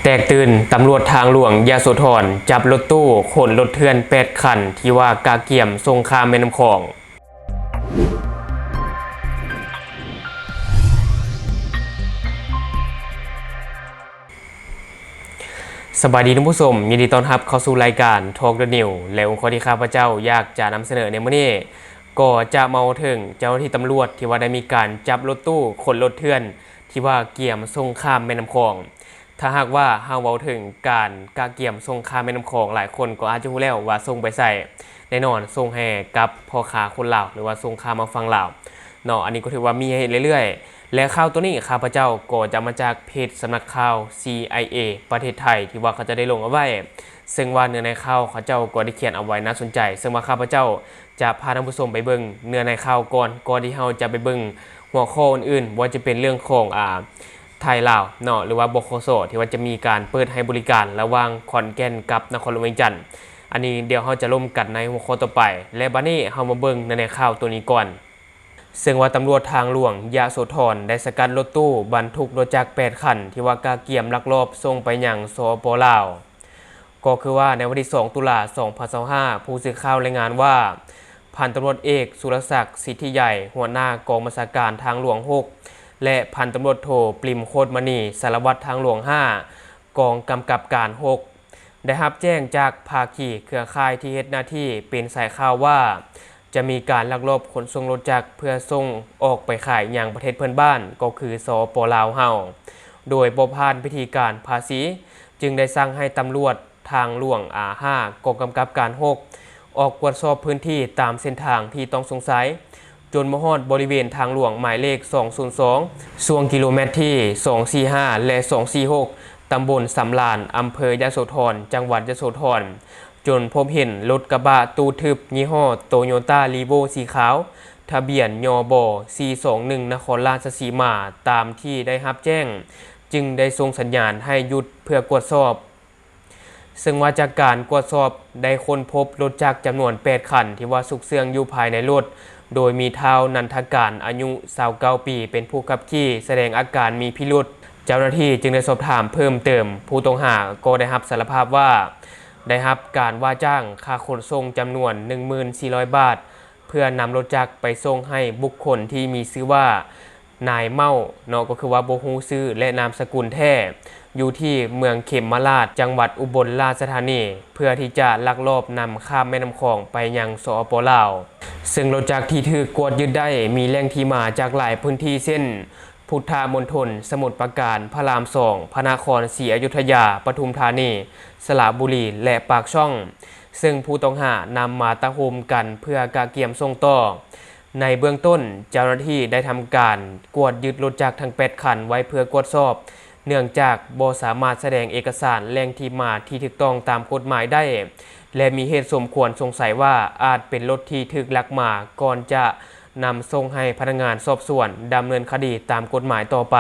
ແຕກຕື່ນ, ຕຳຫຼວດທາງຫຼວງຍະໂສທອນຈັບລົດຕູ້ຂົນລົດເຖື່ອນແປດຄັນ ທີ່ວ່າກະກຽມສົ່ງຂ້າມແມ່ນ້ຳຂອງ. ສະບາຍດີທ່ານຜູ້ຊົມ, ຍິນດີຕ້ອນຮັບເຂົ້າສູ່ລາຍການ Talk the News ແລະ ຫົວຂໍ້ທີ່ຂ້າພະເຈົ້າຢາກຈະນຳສະເໜີໃນມື້ນີ້ ກໍຈະມາເວົ້າເຖິງເຈົ້າໜ້າທີ່ຕຳຫຼວດທີ່ວ່າໄດ້ມີການຈັບລົດຕູ້ຂົນລົດເຖື່ອນ ທີ່ວ່າກຽມສົ່ງຂ້າມແມ່ນ້ຳຂອງ. ຖ້າຫາກວ່າເຮົາເວົ້າເຖິງການກະກຽມສົ່ງຂ້າມແມ່ນ້ຳຂອງ, ຫຼາຍຄົນກໍອາດຈະຮູ້ແລ້ວວ່າສົ່ງໄປໃສ. ແນ່ນອນ, ສົ່ງໃຫ້ກັບພໍ່ຄ້າຄົນລາວ ຫຼືວ່າສົ່ງຂ້າມມາຝັ່ງລາວເນາະ. ອັນນີ້ກໍຖືວ່າມີໃຫ້ເຫັນເລື້ອຍໆ ແລະ ຂ່າວໂຕນີ້ຂ້າພະເຈົ້າກໍຈະມາຈາກເພຈສຳນັກຂ່າວ ຊີໄອເອ ປະເທດໄທ ທີ່ວ່າເຂົາເຈົ້າໄດ້ລົງເອົາໄວ້, ເຊິ່ງວ່າເນື້ອໃນຂ່າວເຂົາເຈົ້າກໍໄດ້ຂຽນເອົາໄວ້ໜ້າສົນໃຈ, ເຊິ່ງວ່າຂ້າພະເຈົ້າຈະພາທ່ານຜູ້ຊົມໄປເບິ່ງເນື້ອໃນຂ່າວກ່ອນ, ກ່ອນທີ່ເຮົາຈະໄປເບິ່ງຫົວຂໍ້ອື່ນໆ, ບໍ່ວ່າຈະເປັນເລື່ອງຂອງ ອາ ໄທລາວເນາະ ຫຼືວ່າ ບຂສ ທີ່ວ່າຈະມີການເປີດໃຫ້ບໍລິການລະຫວ່າງຂອນແກ່ນກັບນະຄອນຫຼວງວຽງຈັນ. ອັນນີ້ດຽວເຮົາຈະລົມກັນໃນຫົວຂໍ້ຕໍ່ໄປ ແລະ ບັດນີ້ເຮົາມາເບິ່ງໃນ ໃນຂ່າວໂຕນີ້ກ່ອນ. ເຊິ່ງວ່າຕຳຫຼວດທາງຫຼວງຍະໂສທອນໄດ້ສະກັດລົດຕູ້ບັນທຸກລົດຈັກແປດຄັນ ທີ່ວ່າກະກຽມລັກລອບສົ່ງໄປຍັງ ສປປ ລາວ. ກໍຄືວ່າໃນວັນທີສອງ ຕຸລາ ສອງພັນຊາວຫ້າ ຜູ້ສື່ຂ່າວລາຍງານວ່າ ພັນຕຳຫຼວດເອກ ສຸລະສັກ ສິດທິໃຫຍ່ ຫົວໜ້າກອງບັນຊາການທາງຫຼວງຫົກ ແລະ ພັນຕຳຫຼວດໂທ ປລິມ ໂຄດມະນີ ສາລະວັດທາງຫຼວງຫ້າ ກອງກຳກັບການຫົກ ໄດ້ຮັບແຈ້ງຈາກພາຄີເຄືອຂ່າຍທີ່ເຮັດໜ້າທີ່ເປັນສາຍຂ່າວວ່າ ຈະມີການລັກລອບຂົນສົ່ງລົດຈັກເພື່ອສົ່ງອອກໄປຂາຍຍັງປະເທດເພື່ອນບ້ານ ກໍຄື ສປປ ລາວເຮົາ ໂດຍບໍ່ຜ່ານວິທີການພາສີ, ຈຶ່ງໄດ້ສັ່ງໃຫ້ຕຳຫຼວດທາງຫຼວງ ອາຫ້າ ກອງກຳກັບການຫົກ ອອກກວດສອບພື້ນທີ່ຕາມເສັ້ນທາງທີ່ຕ້ອງສົງໄສ ຈົນມາຮອດບໍລິເວນທາງຫຼວງໝາຍເລກສອງສູນສອງ ຊ່ວງກິໂລແມັດທີສອງສີ່ຫ້າ ແລະ ສອງສີ່ຫົກ ຕຳບົນສຳລານ ອຳເພີຍະໂສທອນ ຈັງຫວັດຍະໂສທອນ, ຈົນພົບເຫັນລົດກະບະຕູ້ທຶບຍີ່ຫໍ້ ໂຕໂຍຕ້າ ຣີໂວ້ ສີຂາວ ທະບຽນ ຍບ ສີ່ສອງໜຶ່ງ ນະຄອນລາຊະສີມາ ຕາມທີ່ໄດ້ຮັບແຈ້ງ, ຈຶ່ງໄດ້ສົ່ງສັນຍານໃຫ້ຢຸດເພື່ອກວດສອບ. ເຊິ່ງວ່າຈາກການກວດສອບໄດ້ຄົ້ນພົບລົດຈັກຈຳນວນແປດຄັນ ທີ່ວ່າຊຸກເຊື່ອງຢູ່ພາຍໃນລົດ, ໂດຍມີທ້າວ ນັນທະການ ອາຍຸຊາວເກົ້າປີ ເປັນຜູ້ຂັບຂີ່, ສະແດງອາການມີພິລຸດ. ເຈົ້າໜ້າທີ່ຈຶ່ງໄດ້ສອບຖາມເພີ່ມເຕີມ, ຜູ້ຕ້ອງຫາກໍໄດ້ຮັບສາລະພາບວ່າ ໄດ້ຮັບການວ່າຈ້າງຄ່າຂົນສົ່ງຈຳນວນໜຶ່ງໝື່ນສີ່ຮ້ອຍບາດ ເພື່ອນຳລົດຈັກໄປສົ່ງໃຫ້ບຸກຄົນທີ່ມີຊື່ວ່າ ນາຍເມົ້າເນາະ ກໍຄືວ່າບໍ່ຮູ້ຊື່ ແລະ ນາມສະກຸນແທ້ ຢູ່ທີ່ເມືອງເຂັມມະລາດ ຈັງຫວັດອຸບົນລາຊະທານີ ເພື່ອທີ່ຈະລັກລອບນຳຂ້າມແມ່ນ້ຳຂອງໄປຍັງ ສປປ ລາວ. ເຊິ່ງລົດຈັກທີ່ຖືກກວດຍຶດໄດ້ມີແຫຼ່ງທີ່ມາຈາກຫຼາຍພື້ນທີ່ ເຊັ່ນ ພຸດທະມົນທົນ, ສະໝຸດປາການ, ພະລາມສອງ, ພະນະຄອນສີອະຍຸດທະຍາ, ປະທຸມທານີ, ສະຫຼະບູລີ ແລະ ປາກຊ່ອງ, ເຊິ່ງຜູ້ຕ້ອງຫານຳມາຕະໂຮມກັນເພື່ອກະກຽມສົ່ງຕໍ່. ໃນເບື້ອງຕົ້ນ, ເຈົ້າໜ້າທີ່ໄດ້ທຳການກວດຍຶດລົດຈັກທັງແປດຄັນໄວ້ເພື່ອກວດສອບ, ເນື່ອງຈາກບໍ່ສາມາດສະແດງເອກະສານແຫຼ່ງທີ່ມາທີ່ຖືກຕ້ອງຕາມກົດໝາຍໄດ້ ແລະ ມີເຫດສົມຄວນສົງໄສວ່າອາດເປັນລົດທີ່ຖືກລັກມາ ກ່ອນຈະນຳສົ່ງໃຫ້ພະນັກງານສອບສວນດຳເນີນຄະດີຕາມກົດໝາຍຕໍ່ໄປ.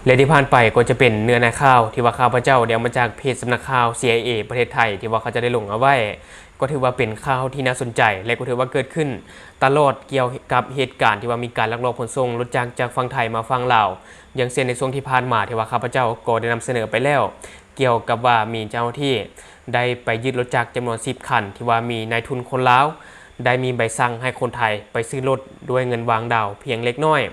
ແລະ ທີ່ຜ່ານໄປກໍຈະເປັນເນື້ອໃນຂ່າວທີ່ວ່າຂ້າພະເຈົ້າໄດ້ເອົາມາຈາກເພຈສຳນັກຂ່າວ ຊີໄອເອ ປະເທດໄທ ທີ່ວ່າເຂົາເຈົ້າໄດ້ລົງເອົາໄວ້, ກໍຖືວ່າເປັນຂ່າວທີ່ໜ້າສົນໃຈ ແລະ ກໍຖືວ່າເກີດຂຶ້ນຕະຫຼອດກ່ຽວກັບເຫດການທີ່ວ່າມີການລັກລອບຂົນສົ່ງລົດຈັກຈາກຝັ່ງໄທມາຝັ່ງລາວ. ຢ່າງເຊັ່ນໃນຊ່ວງທີ່ຜ່ານມາທີ່ວ່າຂ້າພະເຈົ້າກໍໄດ້ນຳສະເໜີໄປແລ້ວ ກ່ຽວກັບວ່າມີເຈົ້າໜ້າທີ່ໄດ້ໄປຍຶດລົດຈັກຈຳນວນສິບຄັນ ທີ່ວ່າມີນາຍທຶນຄົນລາວໄດ້ມີໃບສັ່ງໃຫ້ຄົນໄທໄປຊື້ລົດດ້ວຍເງິນວາງດາວພຽງເລັກນ້ອຍ.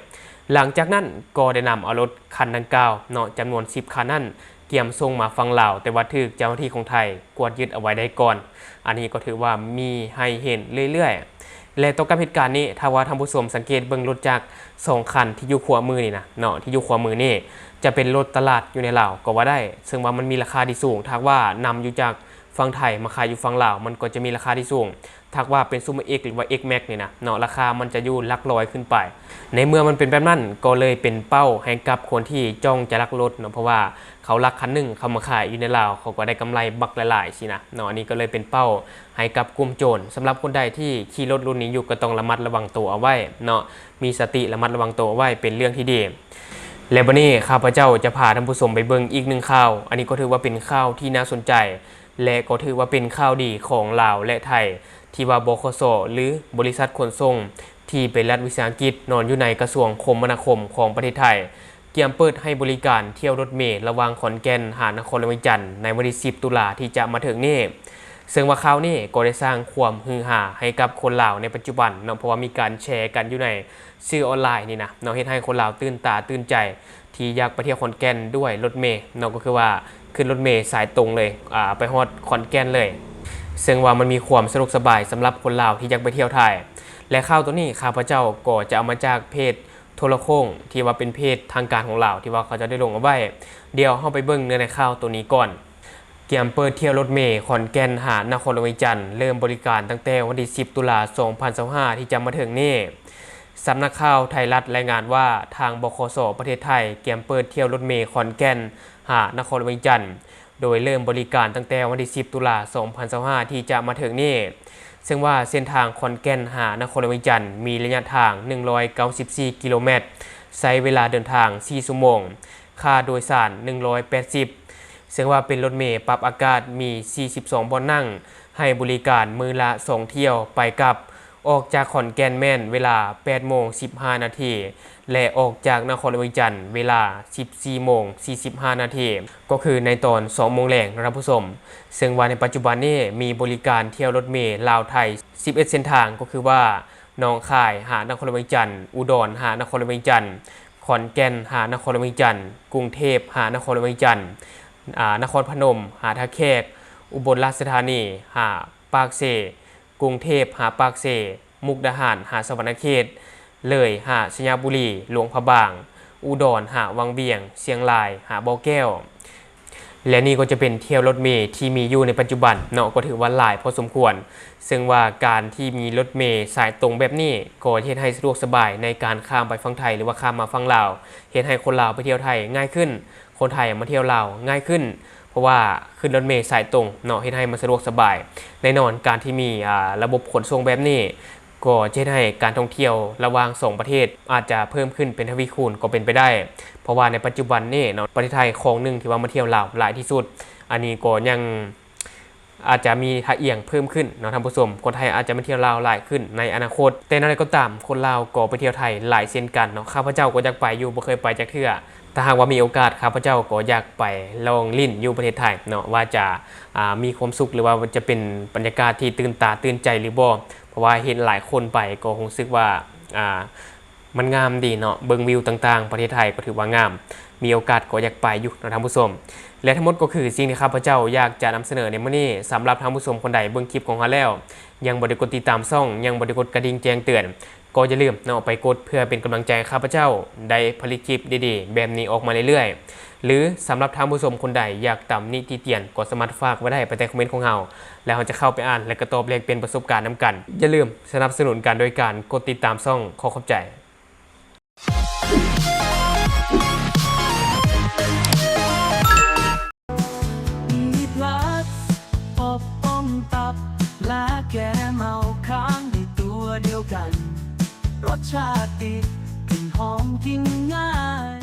ຫຼັງຈາກນັ້ນກໍໄດ້ນຳເອົາລົດຄັນດັ່ງກ່າວເນາະ ຈຳນວນສິບຄັນນັ້ນ ກຽມສົ່ງມາຝັ່ງລາວ, ແຕ່ວ່າຖືກເຈົ້າໜ້າທີ່ຂອງໄທກວດຍຶດເອົາໄວ້ໄດ້ກ່ອນ. ອັນນີ້ກໍຖືວ່າມີໃຫ້ເຫັນເລື້ອຍໆ ແລະ ຕໍ່ກັບເຫດການນີ້, ຖ້າວ່າທ່ານຜູ້ຊົມສັງເກດເບິ່ງລົດຈັກສອງຄັນທີ່ຢູ່ຂວາມືນີ້ນະເນາະ, ທີ່ຢູ່ຂວາມືນີ້ຈະເປັນລົດຕະຫຼາດຢູ່ໃນລາວກໍວ່າໄດ້, ເຊິ່ງວ່າມັນມີລາຄາທີ່ສູງ. ຖ້າຫາກວ່ານຳຢູ່ຈາກຝັ່ງໄທມາຂາຍຢູ່ຝັ່ງລາວ, ມັນກໍຈະມີລາຄາທີ່ສູງ. ຖ້າຫາກວ່າເປັນຊຸບເປີເອັກ ຫຼືວ່າເອັກແມັກນີ້ນະເນາະ, ລາຄາມັນຈະຢູ່ຫຼັກຮ້ອຍຂຶ້ນໄປ. ໃນເມື່ອມັນເປັນແບບນັ້ນ, ກໍເລີຍເປັນເປົ້າໃຫ້ກັບຄົນທີ່ຈ້ອງຈະລັກລົດເນາະ, ເພາະວ່າເຂົາລັກຄັນໜຶ່ງເຂົ້າມາຂາຍຢູ່ໃນລາວ, ເຂົາກໍໄດ້ກຳໄລບັກຫຼາຍໆຊີ້ນະເນາະ. ອັນນີ້ກໍເລີຍເປັນເປົ້າໃຫ້ກັບກຸ່ມໂຈນ. ສຳລັບຄົນໃດທີ່ຂີ່ລົດລຸ້ນນີ້ຢູ່, ກໍຕ້ອງລະມັດລະວັງໂຕເອົາໄວ້ເນາະ, ມີສະຕິລະມັດລະວັງໂຕເອົາໄວ້ ເປັນເລື່ອງທີ່ດີ. ແລະ ບັດນີ້ຂ້າພະເຈົ້າຈະພາທ່ານຜູ້ຊົມໄປເບິ່ງອີກໜຶ່ງຂ່າວ. ອັນນີ້ກໍຖືວ່າເປັນຂ່າວທີ່ໜ້າສົນໃຈ ແລະ ກໍຖືວ່າເປັນຂ່າວດີຂອງລາວ ແລະ ໄທ ທີ່ວ່າ ບຂສ ຫຼື ບໍລິສັດຂົນສົ່ງທີ່ເປັນລັດວິສາຫະກິດ ນອນຢູ່ໃນກະຊວງຄົມມະນາຄົມຂອງປະເທດໄທ ກຽມເປີດໃຫ້ບໍລິການທ່ຽວລົດເມລະຫວ່າງຂອນແກ່ນຫານະຄອນຫຼວງວຽງຈັນ ໃນວັນທີສິບຕຸລາທີ່ຈະມາເຖິງນີ້, ເຊິ່ງວ່າຂ່າວນີ້ກໍໄດ້ສ້າງຄວາມຮືຮາໃຫ້ກັບຄົນລາວໃນປັດຈຸບັນເນາະ, ເພາະວ່າມີການແຊກັນຢູ່ໃນສື່ອອນລາຍນີ້ນະເນາະ, ເຮັດໃຫ້ຄົນລາວຕື່ນຕາຕື່ນໃຈທີ່ຢາກໄປທ່ຽວຂອນແກ່ນດ້ວຍລົດເມເນາະ, ກໍຄືວ່າຂຶ້ນລົດເມສາຍຕົງເລີຍ ອາ ໄປຮອດຂອນແກ່ນເລີຍ, ເຊິ່ງວ່າມັນມີຄວາມສະດວກສະບາຍສຳລັບຄົນລາວທີ່ຢາກໄປທ່ຽວໄທ. ແລະ ຂ່າວໂຕນີ້ຂ້າພະເຈົ້າກໍຈະເອົາມາຈາກເພຈ ໂທລະໂຄ່ງ ທີ່ວ່າເປັນເພຈທາງການຂອງລາວ ທີ່ວ່າເຂົາເຈົ້າໄດ້ລົງເອົາໄວ້. ດຽວເຮົາໄປເບິ່ງເນື້ອໃນຂ່າວໂຕນີ້ກ່ອນ. ກຽມເປີດທ່ຽວລົດເມຂອນແກ່ນຫານະຄອນຫຼວງວຽງຈັນ ເລີ່ມບໍລິການຕັ້ງແຕ່ວັນທີສິບຕຸລາສອງພັນຊາວຫ້າ ທີ່ຈະມາເຖິງນີ້. ສຳນັກຂ່າວໄທລັດລາຍງານວ່າ ທາງ ບຂສ ປະເທດໄທ ກຽມເປີດທ່ຽວລົດເມຂອນແກ່ນຫານະຄອນຫຼວງວຽງຈັນ ໂດຍເລີ່ມບໍລິການຕັ້ງແຕ່ວັນທີສິບຕຸລາສອງພັນຊາວຫ້າ ທີ່ຈະມາເຖິງນີ້, ເຊິ່ງວ່າເສັ້ນທາງຂອນແກ່ນຫານະຄອນຫຼວງວຽງຈັນ ມີໄລຍະທາງໜຶ່ງຮ້ອຍເກົ້າສິບສີ່ກິໂລແມັດ, ໃຊ້ເວລາເດີນທາງສີ່ຊົ່ວໂມງ, ຄ່າໂດຍສານໜຶ່ງຮ້ອຍແປດສິບ, ເຊິ່ງວ່າເປັນລົດເມປັບອາກາດ ມີສີ່ສິບສອງບ່ອນນັ່ງ, ໃຫ້ບໍລິການມື້ລະສອງຖ້ຽວໄປກັບ. ອອກຈາກຂອນແກ່ນແມ່ນເວລາແປດໂມງສິບຫ້ານາທີ ແລະ ອອກຈາກນະຄອນຫຼວງວຽງຈັນເວລາສິບສີ່ໂມງສີ່ສິບຫ້ານາທີ, ກໍຄືໃນຕອນສອງໂມງແລງເນາະທ່ານຜູ້ຊົມ. ເຊິ່ງວ່າໃນປັດຈຸບັນນີ້ມີບໍລິການທ່ຽວລົດເມລາວໄທສິບເອັດເສັ້ນທາງ, ກໍຄືວ່າ ໜອງຄາຍຫານະຄອນຫຼວງວຽງຈັນ, ອຸດອນຫານະຄອນຫຼວງວຽງຈັນ, ຂອນແກ່ນຫານະຄອນຫຼວງວຽງຈັນ, ກຸງເທບຫານະຄອນຫຼວງວຽງຈັນ, ອາ ນະຄອນພະນົມຫາທ່າແຂກ, ອຸບົນລາຊະທານີຫາປາກເຊ, ກຸງເທບຫາປາກເຊ, ມຸກດາຫານຫາສະຫວັນນະເຂດ, ເລີຍຫາໄຊຍະບູລີ, ຫຼວງພະບາງ, ອຸດອນຫາວັງວຽງ, ຊຽງລາຍຫາບໍ່ແກ້ວ. ແລະ ນີ້ກໍຈະເປັນທ່ຽວລົດເມທີ່ມີຢູ່ໃນປັດຈຸບັນເນາະ, ກໍຖືວ່າຫຼາຍພໍສົມຄວນ, ເຊິ່ງວ່າການທີ່ມີລົດເມສາຍຕົງແບບນີ້ ກໍເຮັດໃຫ້ສະດວກສະບາຍໃນການຂ້າມໄປຝັ່ງໄທ ຫຼືວ່າຂ້າມມາຝັ່ງລາວ, ເຮັດໃຫ້ຄົນລາວໄປທ່ຽວໄທງ່າຍຂຶ້ນ, ຄົນໄທມາທ່ຽວລາວງ່າຍຂຶ້ນ, ເພາະວ່າຂຶ້ນລົດເມສາຍຕົງເນາະ ເຮັດໃຫ້ມັນສະດວກສະບາຍ. ແນ່ນອນ ການທີ່ມີ ອາ ລະບົບຂົນສົ່ງແບບນີ້ ກໍຈະເຮັດໃຫ້ການທ່ອງທ່ຽວລະຫວ່າງສອງປະເທດອາດຈະເພີ່ມຂຶ້ນເປັນທະວີຄູນກໍເປັນໄປໄດ້, ເພາະວ່າໃນປັດຈຸບັນນີ້ເນາະ ປະເທດໄທຄອງໜຶ່ງທີ່ວ່າມາທ່ຽວລາວຫຼາຍທີ່ສຸດ, ອັນນີ້ກໍຍັງອາດຈະມີທ່າອ່ຽງເພີ່ມຂຶ້ນເນາະທ່ານຜູ້ຊົມ, ຄົນໄທອາດຈະມາທ່ຽວລາວຫຼາຍຂຶ້ນໃນອະນາຄົດ. ແຕ່ແນວໃດກໍຕາມ ຄົນລາວກໍໄປທ່ຽວໄທຫຼາຍເຊັ່ນກັນເນາະ, ຂ້າພະເຈົ້າກໍຢາກໄປຢູ່ ບໍ່ເຄີຍໄປຈັກເທື່ອ. ຖ້າຫາກວ່າມີໂອກາດ ຂ້າພະເຈົ້າກໍຢາກໄປລອງຫຼິ້ນຢູ່ປະເທດໄທເນາະ, ວ່າຈະ ອາ ມີຄວາມສຸກ ຫຼືວ່າຈະເປັນບັນຍາກາດທີ່ຕື່ນຕາຕື່ນໃຈຫຼືບໍ່, ເພາະວ່າເຫັນຫຼາຍຄົນໄປກໍຮູ້ສຶກວ່າ ອາ ມັນງາມດີເນາະ, ເບິ່ງວິວຕ່າງໆ ປະເທດໄທກໍຖືວ່າງາມ, ມີໂອກາດກໍຢາກໄປຢູ່ເນາະທ່ານຜູ້ຊົມ. ແລະ ທັງໝົດກໍຄືສິ່ງທີ່ຂ້າພະເຈົ້າຢາກຈະນຳສະເໜີໃນມື້ນີ້. ສຳລັບທ່ານຜູ້ຊົມຄົນໃດເບິ່ງຄລິບຂອງເຮົາແລ້ວ ຍັງບໍ່ໄດ້ກົດຕິດຕາມຊ່ອງ, ຍັງບໍ່ໄດ້ກົດກະດິ່ງແຈ້ງເຕືອນ, ກໍຢ່າລືມເນາະ ໄປກົດເພື່ອເປັນກຳລັງໃຈໃຫ້ຂ້າພະເຈົ້າໄດ້ຜະລິດຄລິບດີໆແບບນີ້ອອກມາເລື້ອຍໆ. ຫຼື ສຳລັບທ່ານຜູ້ຊົມຄົນໃດຢາກຕຳໜິຕິຕຽນ ກໍສາມາດຝາກໄວ້ໄດ້ພາຍໃຕ້ຄອມເມັນຂອງເຮົາ, ແລ້ວເຮົາຈະເຂົ້າໄປອ່ານ ແລະ ກໍຕອບແລກປ່ຽນປະສົບການນຳກັນ. ຢ່າລືມສະໜັບສະໜູນກັນໂດຍການກົດຕິດຕາມຊ່ອງ. ຂໍຂອບໃຈ. ມີພລັສ ອົບຕົ້ມຕັບ ແລະ ແກມເອົາຄ້າງໃນຕົວດຽວກັນ. ລົດຊາດດີ ກິ່ນຫອມ ກິນງ່າຍ.